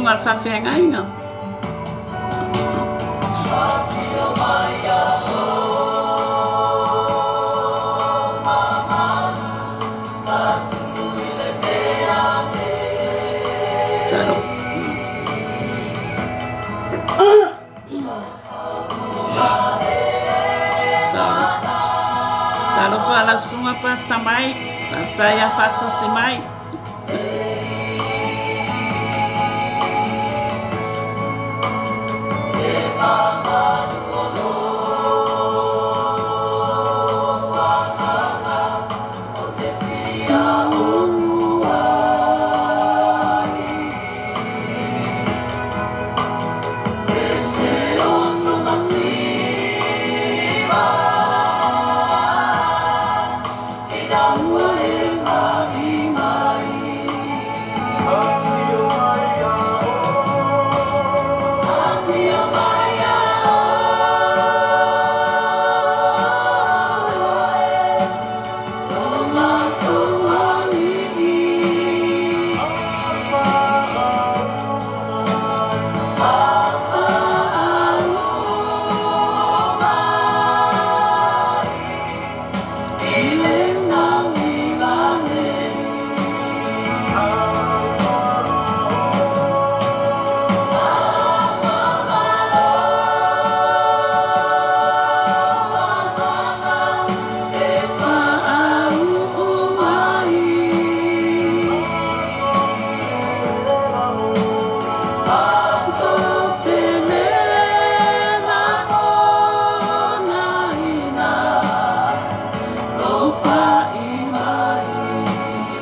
susuga i le faafeagaiga. Sorry. Talofa lau susuga Pastor Mike. Faafetai a faatasi mai.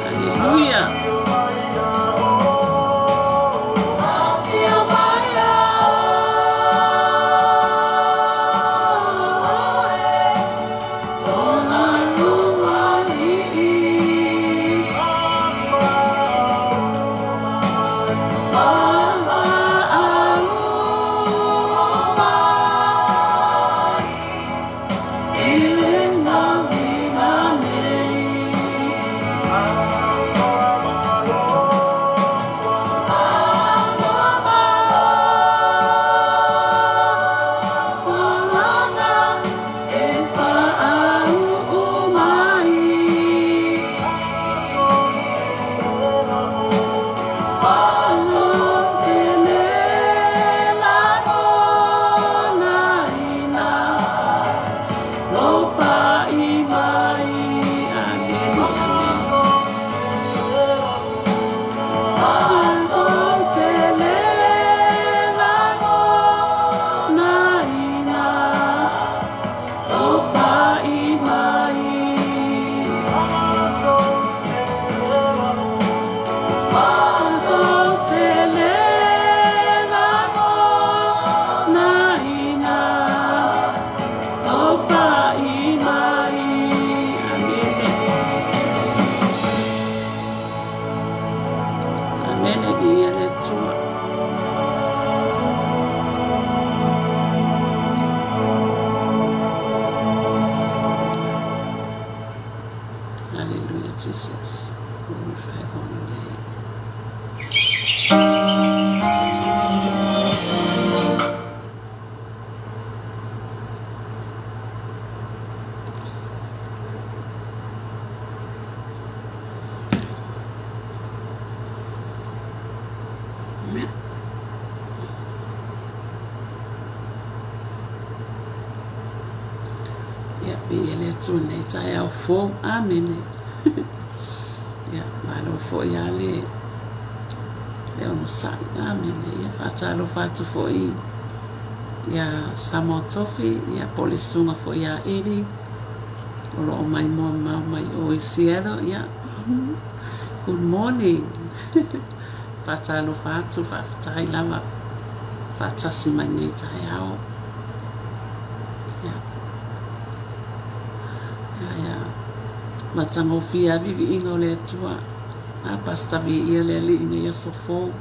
Hallelujah. Amene viia le Atua. Hallelujah, Jesus. Glorify holy name. Amen. Ia, viia le Atua i lenei taeao fou. Amene. Ia, malo foi lava le, le onosai. Amene. Ia, faatalofa atu foi ia Samoa Tofi, ia po o le susuga foi ia Eli, o lo o maimoa mamao mai o i Seattle. Ia, good morning. Faatalofa atu, faafetai lava faatasi mai nei taeao. Ia. Ia, ia. Matagofie lava viviiga o le Atua. A, Pastor viia le Alii nei aso fou.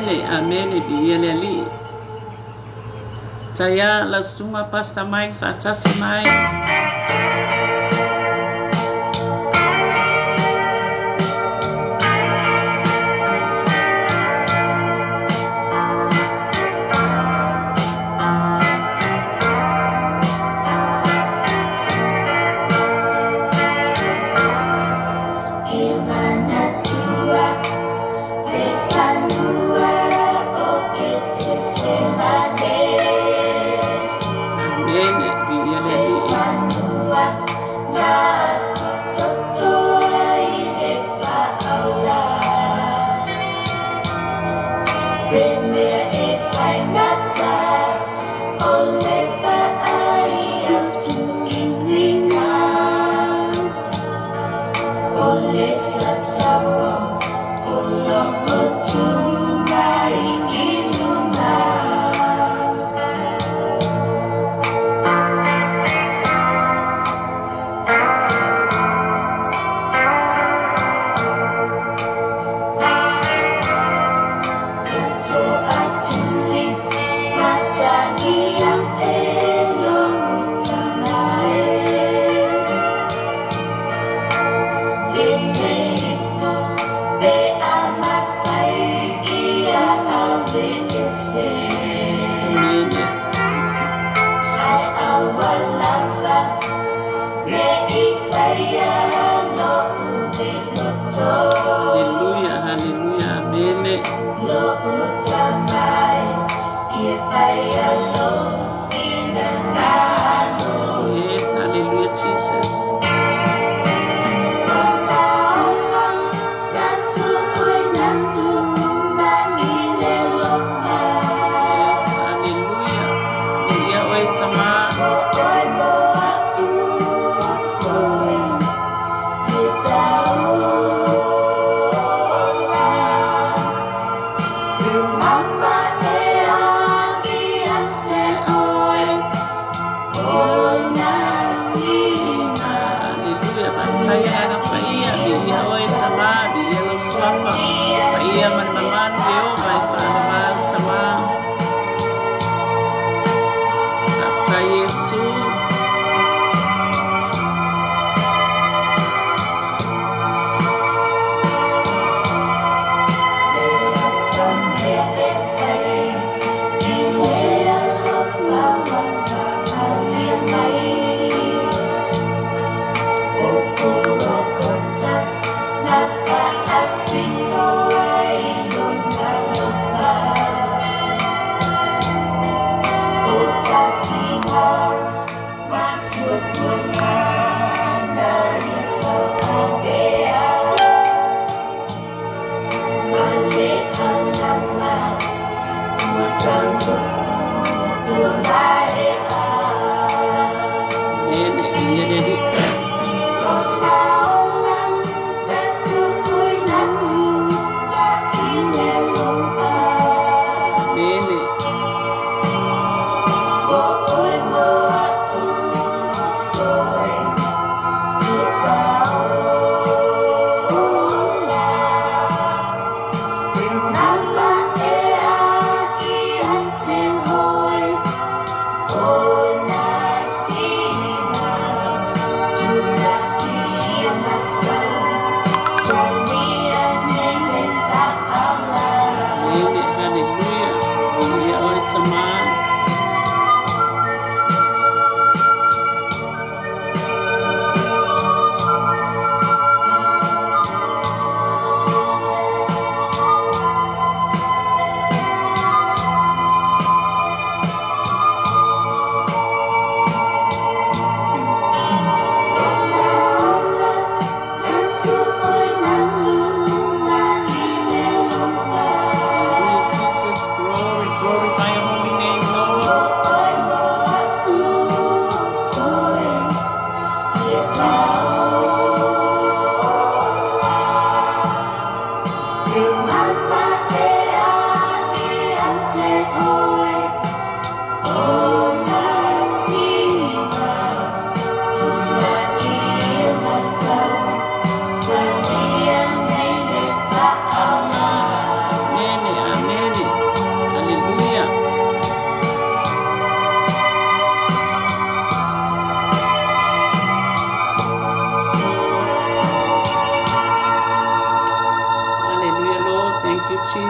Amene, amene, viia le Alii. Taia lau susuga Pastor Mike faatasi mai. Amene, viia le Alii. Amene. Haleluia, haleluia, amene. Yes, hallelujah, Jesus. Yes, hallelujah. Viia oe Tama.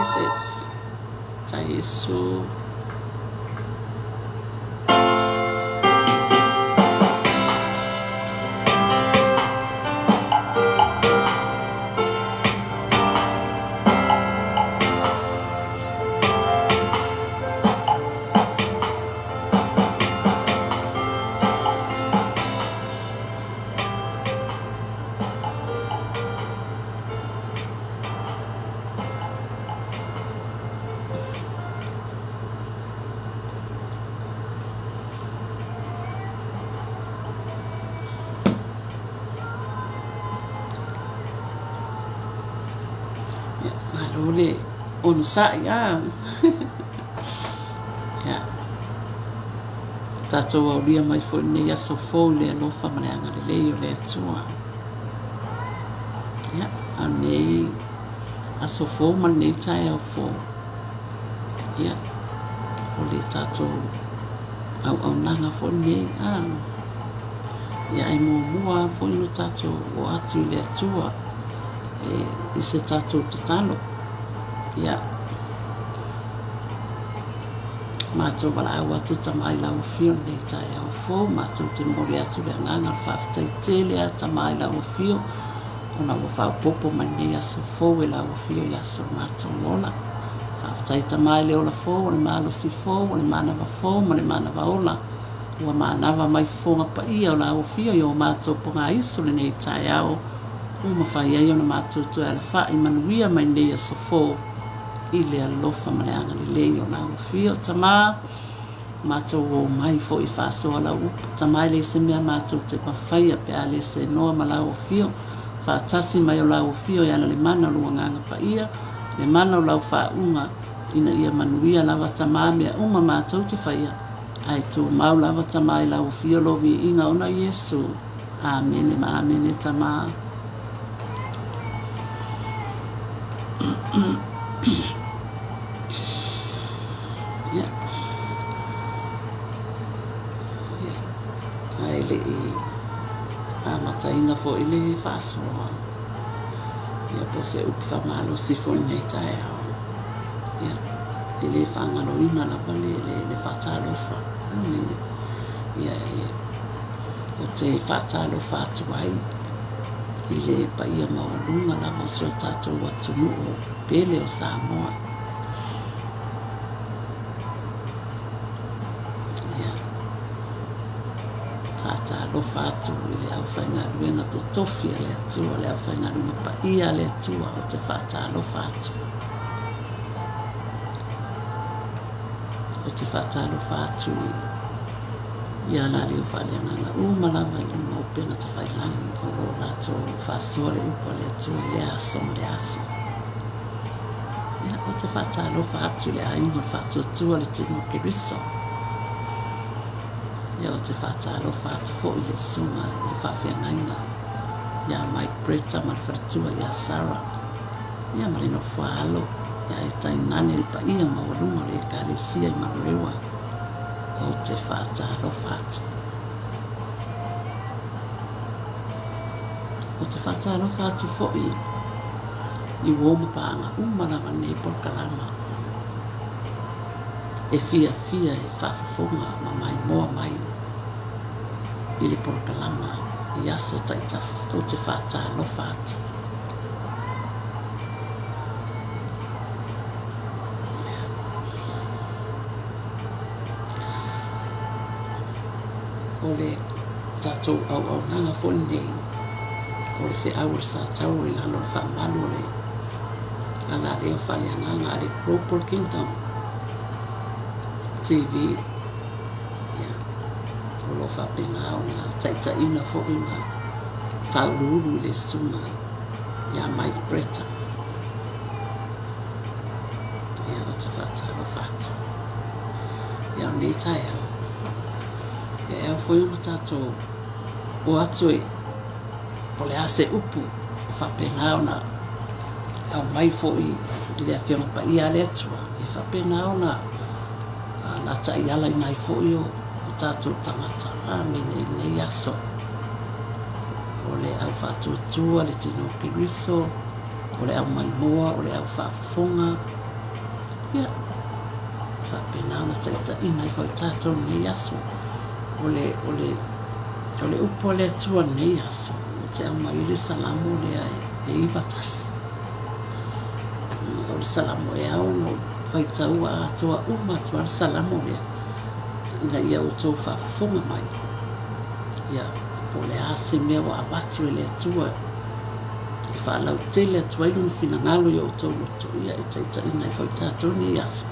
Jesus. Tai Iesu. Ia, malo le onosai a. Ia, tatou aulia mai foi lenei aso fou i le alofa ma le agalelei o le Atua. Ia, a o lenei aso fou ma lenei taeao fou, ia, o le tatou auaunaga foi lenei, a. Ia, e muamua lava foi ona tatou oo atu i le Atua e, i se tatou tatalo. Ia, matou valaau atu Tama i lau Afio i lenei taeao fou, matou te momoli atu le agaga o le faafetai tele a Tama i lau Afio, ona ua faaopoopo mai lenei aso fou e lau Afio i aso o matou ola. Faafetai Tama i le ola fou, o le malosi fou, o le manava fou ma le manava ola. Ua manava mai fofoga paia o lau Afio i o matou pogaiso lenei taeao, ua mafai ai ona matou toe alafai manuia mai lenei aso fou i le alofa ma le agalelei o lau Afio. Tama, matou o mai foi e faasoa lau upu. Tama, e leai se mea matou te mafaia pe a le senoa ma lau Afio. Faatasi mai o lau Afio e ala le mana o lou Agaga Paia, le mana o lau faauuga, ina ia manuia lava Tama mea uma matou te faia, ae tumau lava Tama i lau Afio lou viiga ona o Iesu. Amene ma amene Tama. Ia. Ia. Ae le i amataina foi le faasoa, ia po o se upu faamalosi foi i lenei taeao. Ia, e le faagaloina lava le, le, le faatalofa. Amene. Ia, e, ou te faatalofa atu ai i le paia maualuga lava o si o tatou atunuu pele o Samoa. Ia, faatalofa atu i le aufaigaluega totofi a le Atua, le aufaigaluega paia a le Atua, ou te faatalofa atu. Ou te faatalofa atu i i alaleo faaleagaga uma lava i luga o upega tafailagi o lo o latou faasoa le upu a le Atua i lea aso ma lea aso. Ia, ou te faatalofa atu i le aiga o le Faatuatua le Tino o Keriso. Ia, ou te faatalofa atu foi i le susuga i le faafeagaiga ia Mike Bretta ma le faletua ia Sarah, ia ma le nofoaalo ia e tainane le paia maualuga o le Ekalesia i Manurewa. Ou te faatalofa atu. Ou te faatalofa atu foi i uo ma paaga uma lava nei polokalama e fiafia e faafofoga ma maimoa mai i le polokalama i aso taitasi. Ou te faatalofa atu. O le tatou auaunaga foi lenei, o le feau o le Satauro i lalo o le faamalu o le alaleo faaleagaga a le Global Kingdom TV. Ia, o lo o faapena ona taitaiina foi ma faauluulu i le susuga ia Mike Bretta. Ia, ou te faatalofa atu. Ia, o lenei taeao, ia e ao foi ona tatou o atu e po o le a se upu o faapena ona aumai foi i le Afioga Paia a le Atua, e faapena ona lataialaina ai foi o tatou tagata. Amene i lenei aso. O le au faatuatua, le tino o Keriso, o le au maimoa, o le au faafofoga, Ia, e faapena ona taitaiina ai foi tatou i lenei aso. O le, o le, o le upu a le Atua i lenei aso, ou te aumai le Salamo lea e 91. O le Salamo e ao ona ou faitaua atoa uma atu lava le Salamo lea, ina ia outou faafofoga mai, ia, po o le a se mea ua avatu e le Atua e faalautele atu ai Lona finagalo i o outou loto, ia e taitaiina ai foi tatou i lenei aso,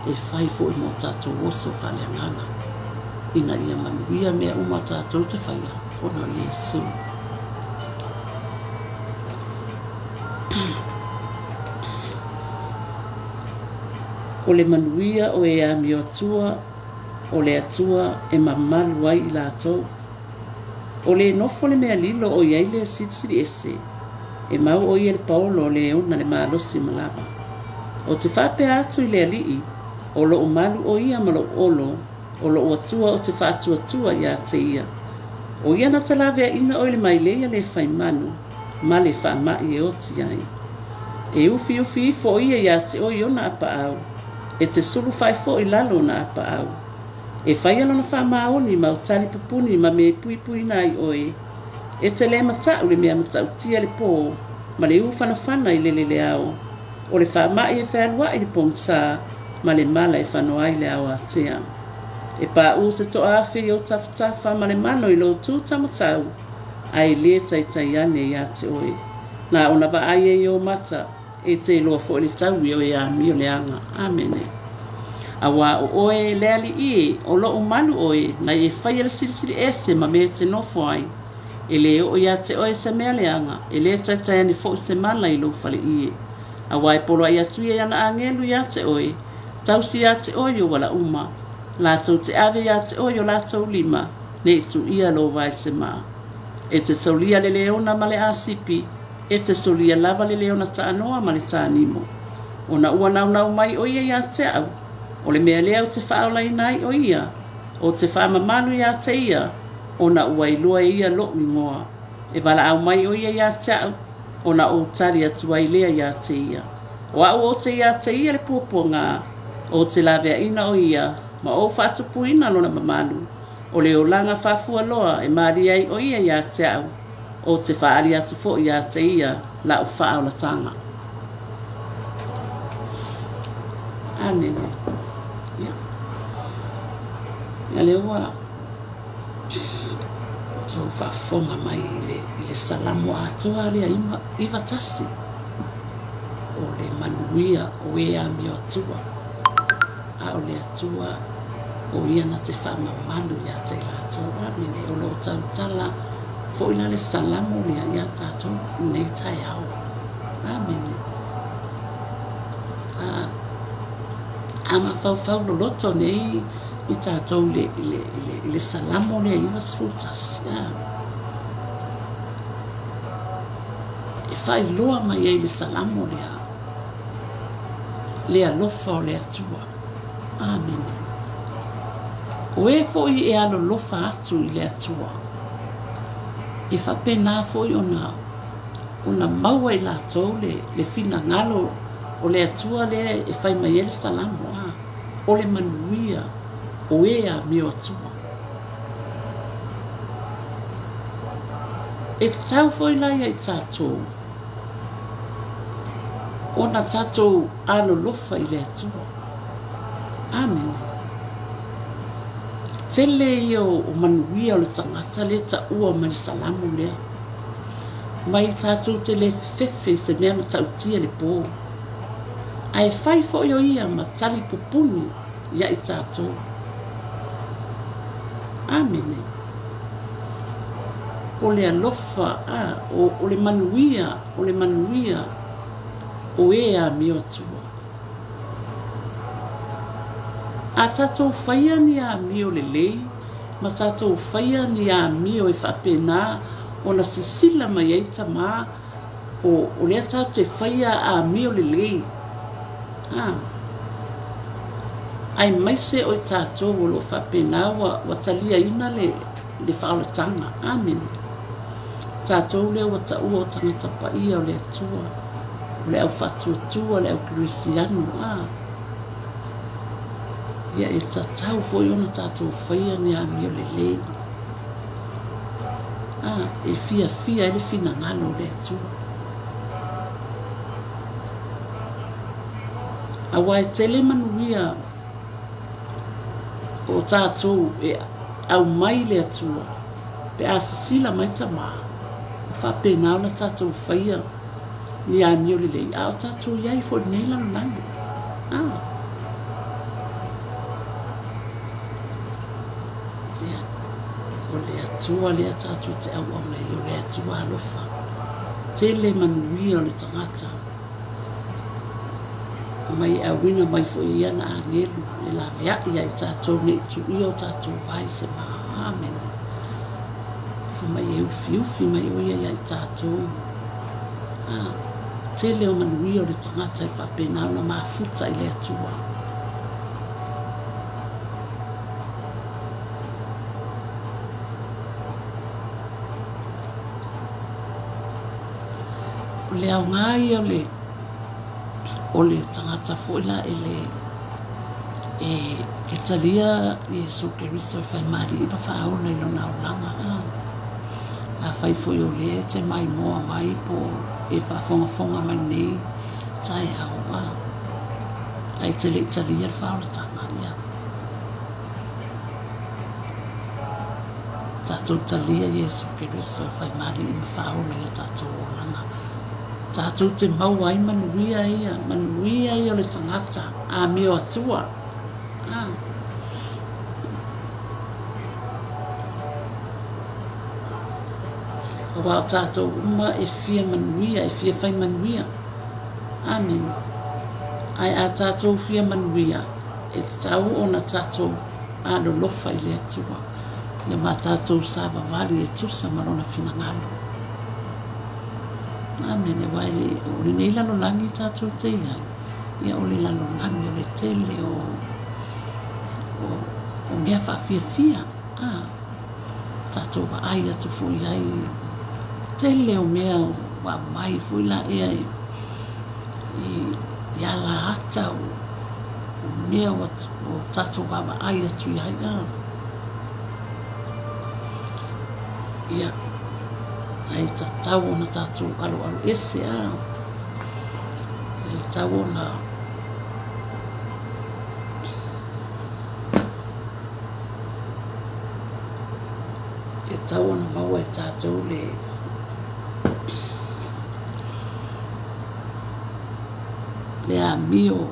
e fai foi mo tatou oso faaleagaga, ina ia manuia mea uma tatou te faia ona o Iesu. O le manuia o e amioatua, o le Atua e mamalu ai i latou. O le nofo le mea lilo o i ai le silisili ese, e mau ʻo ia i le paolo o le ona le malosi ma lava. Ou te faapea atu i le Alii, O loʻu malu ʻo ia ma loʻu olo, o loʻu Atua ou te faatuatua iā te ia. ʻO ia na te laveaʻina ʻoe i le mailei a le fai manu, ma le faamaʻi e oti ai. E ufiufi ifo ʻo ia iā te ʻoe i ona apaʻau, e te sulufae foʻi i lalo o na apaʻau. E faia lona faamaoni ma o tali pupuni ma me e puipuina ai ʻoe. E te lē mataʻu le mea matautia le pō ma le ūfanafana i lele le ao. O le faamaʻi e fealuaʻi le pogisa ma le mala e fano ai le ao ātea. E pāʻū se toʻaafe i ou tafatafa ma le mano i lou tū tamatau, a e lē taitai ane iā te ʻoe. Na ona vaai ai i ou mata. E te iloa foi le taui o e amio leaga. Amene. Auā o ʻoe, le Aliʻi e, o loʻu malu ʻoe, nai e faia le silisili ese ma mea e te nofo ai. E lē oo iā te ʻoe se mea leaga, e lē taitai ane foʻi se mala i lou faleʻie. Auā e poloaʻi atu ia i ana ʻāgelu iā te ʻoe, tausi iā te ʻoe i ou ala uma. Lātou te ʻawe iā te ʻoe i o lātou lima, ne i tū ʻia lou wae se ma. E te solia le leona ma le ʻāsipi, E te solia lava le leona taanoa ma le tānimo. Ona ua naunau mai ʻo ia iā te au, o le mea lea ou te faaolaina ai ʻo ia, ou te faamamalu iā te ia, ona ua iloa e ia loʻu igoa. E valaau mai ʻo ia iā te au, ona ou tali atu ai lea iā te ia. O aʻu ou te iā te ia le puapuagā, ou te laveaʻina ʻo ia, ma ou faatupuina lona mamalu, o le olaga faafualoa e mālie ai ʻo ia iā te au, ou te faaali atu foʻi iā te ia laʻu faaolataga. Amene. Ia. Ia lea ua tou faafofoga mai i le, i le Salamo atoa lea 91, o le manuia o e amio atua. A o le Atua, o ia na te faamamalu iā te latou. Amene. O lo o tautala foʻi la le Salamo lea iā tatou i nei taeao. Amene. A, a mafaufau loloto nei i tatou i le, i le, i le, i le Salamo lea 91. A, e faailoa mai ai le Salamo lea le alofa o le Atua. Amene. O e foi e alolofa atu i le Atua, e faapena foi ona, ona maua i latou le, le finagalo o le Atua lea e fai mai ai le Salamo, a, o le manuia o e amio Atua. E tatau foi la ia i tatou, Ona tatou alolofa i le Atua. Amene. Tele ia o manuia o le tagata lea taua mai le Salamo lea. Mai tatou te le fefefe i se mea matautia le pō. Ae fai foi o ia ma tali pupuni ia i tatou. Amene. O le alofa, a, o, o le manuia, o le manuia o e amio atua. A tatou faia ni amio lelei, ma tatou faia ni amio e faapena ona sisila mai ai Tamā, o, o lea tatou te faia amio lelei. A, aemaise o i tatou o lo o faapena ua, ua taliaina le, le faaolataga. Amene. Tatou lea ua taua o tagata paia o le Atua, o le au faatuatua, le au kerisiano, a, Ia, e tatau foi ona tatou faia ni amio lelei, a, e fiafia ai le finagalo o le Atua. Aua e tele manuia o tatou e aumai le Atua pe a sisila mai Tama, ua faapena ona tatou faia ni amio lelei, a o tatou i ai foi i lenei lalolagi. A. Ia, o le Atua lea tatou te auauna ai, o le Atua alofa. Tele manuia o le tagata. Mai e auina mai foi e ia ana agelu e laveai ia i tatou ne i tuuia o tatou vae i se ma. Amene. Fai mai e ufiufi mai o ia ia i tatou. A, tele o manuia o le tagata e faapena ona mafuta i le Atua. O le aoga ia o le o le tagata foi la e le e, e talia Iesu Keriso e faimalie ma faaola i lona olaga. A, afai foi o lea e te maimoa mai po o e faafogafoga mai nei taeao, a, ae te le i talia le faaolataga, ia, tatou talia Iesu Keriso e faimalie ma faaola i o tatou olaga. Tatou te maua ai manuia ia, manuia ia o le tagata amio atua. A. Aua o tatou uma e fia manuia, e fia fai manuia. Amene. Ae a tatou fia manuia, e tatau ona tatou alolofa i le Atua, ia ma tatou savavali e tusa ma Lona finagalo. Amene. Aua e le, o lenei lalolagi tatou te i ai, ia o le lalolagi o le tele o, o, o mea faafiafia, a, tatou vaai atu foi i ai i le tele o mea ua aumai foi la ea i, i ala ata o, o mea ua, ua tatou vaavaai atu i ai, a. Ia, ae tatau ona tatou aloalo ese a. E tatau ona e tatau ona maua e tatou le le amio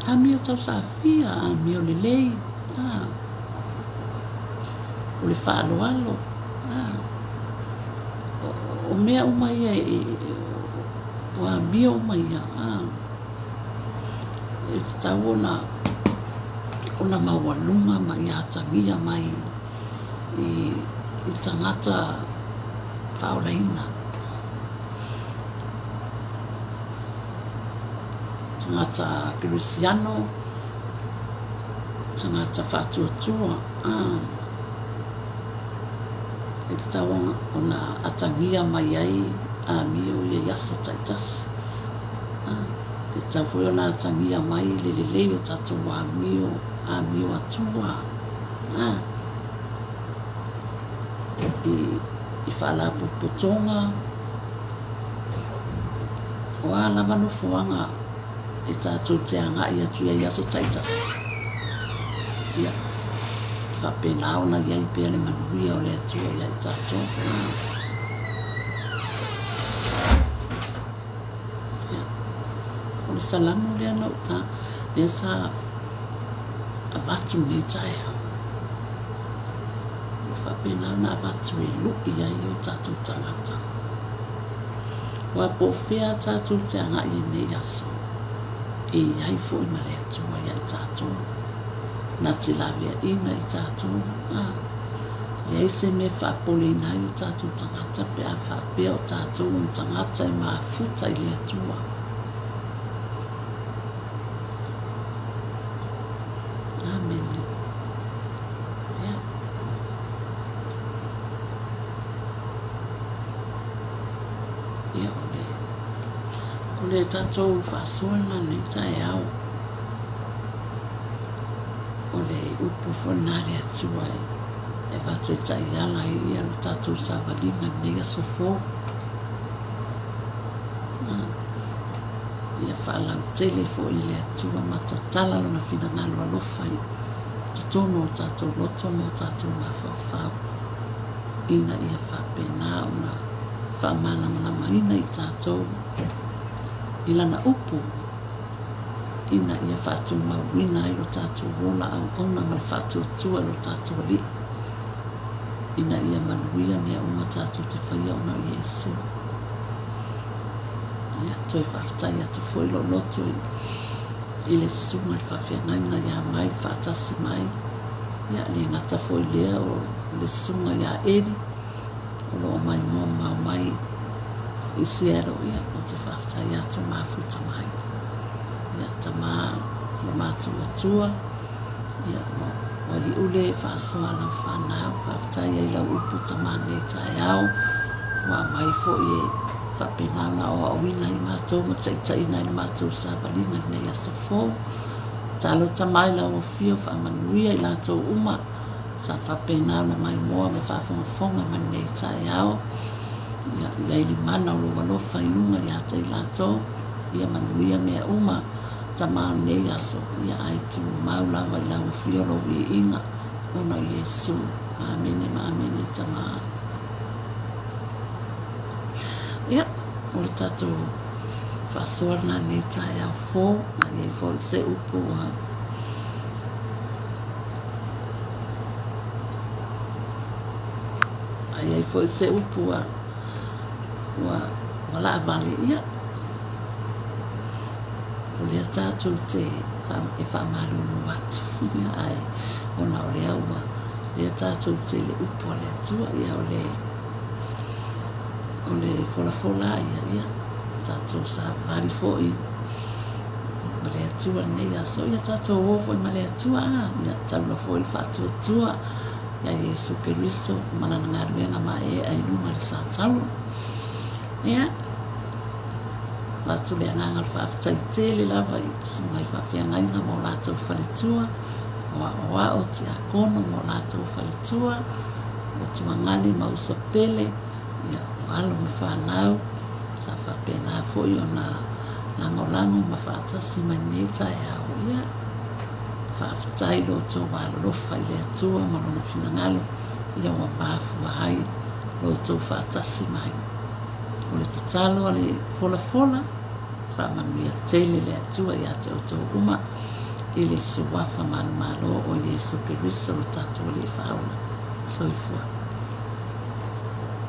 amio tausafia, amio lelei, a o le faaaloalo, a o mea uma ia e o amio uma ia, a e tatau ona ona maualuga ma ia atagia mai i i tagata faaolaina. Tagata kerisiano, tagata faatuatua, a e tatau ona atagia mai ai amio ia i aso taitasi. A, e tatau foi ona atagia mai le lelei o tatou amio, amio atua, a, i, i faalapotopotoga, o a lava nofoaga e tatou te agai atu i ai i aso taitasi, ia, e faapena ona i ai pea le manuia o le Atua ia i tatou. Ia, o le salamo lea na ou ta, lea sa avatu nei taeao. Ua faapena ona avatu e lu'i ai o tatou tagata. Aua po o fea tatou te agai i lenei aso, e i ai foi ma le Atua ia i tatou, na te laveaiina i tatou, a leai se mea e faapopoleina ai o tatou tagata pe a faapea o tatou o ni tagata e mafuta i le Atua. Amene. Ia. Ia, o le, o le tatou faasoa lena i lenei taeao. O le upu foi lena a le Atua e avatu e taiala ai ia lo tatou savaliga i lenei aso fou. Ia faalautele foi e le Atua ma tatala lona finagalo alofa i totonu o tatou loto ma o tatou mafaufau, ina ia faapena ona faamalamalamaina i tatou i lana upu, ina ia faatumauina ai lo tatou ola auauna ma le faatuatua i lo tatou Alii, ina ia manuia mea uma tatou te faia ona o Iesu. Ia, toe faafetai atu foi lou loto i le susuga i le faafeagaiga ia Mai faatasi mai. Ia, le gata foi lea o le susuga ia Eli, o lo o maimoa mamao mai i Seattle, ia, ou te faafetai atu mafuta mai. Ia, tama lo matou Atua, ia, ua iu le faasoa a lau fanau, faafetai ai lau upu tama nei taeao, ua aumai foi e faapena ona aoaoina ai matou ma taitaiina ai le matou savaliga i lenei aso fou. Talofa mai lau afio faamanuia i latou uma sa faapena ona maimoa ma faafogafoga mai lenei taeao. Ia i ai le mana o lou alofa i luga ia te i latou, ia manuia mea uma tama o lenei aso, ia ae tumau lava i lau afio lou viiga ona o Iesu. Amene ma amene tama. Ia, o le tatou faasoa lena i lenei taeao fou, a i ai foi se upu ua A i ai foi se upu ua ua ua laavale, ia, o lea tatou te e faamalulu atu, ae ona o lea ua lea tatou te i le upu a le Atua, ia o le o le folafola a ia, ia, tatou savali foi ma le Atua i lenei aso, ia tatou o foi ma le Atua, a, ia taula foi le faatuatua ia Iesu Keriso ma lana galuega maeaea i luga i le satauro. Ia, avatu le agaga o le faafetai tele lava i susuga i faafeagaiga ma o latou faletua, o aoao, tiakono ma o latou faletua, o tuagani ma uso pele, ia, o alo ma fanau, sa faapena foi ona lagolago ma faatasi mai lenei taeao. Ia, faafetai lo outou alolofa i le Atua ma Lona finagalo, ia ua mafua ai lo outou faatasi mai. O le tatalo a le folafola, faamanuia tele le Atua ia te outou uma i le Suafa manumalo o Iesu Keriso lo tatou Alii Faaola. Soifua.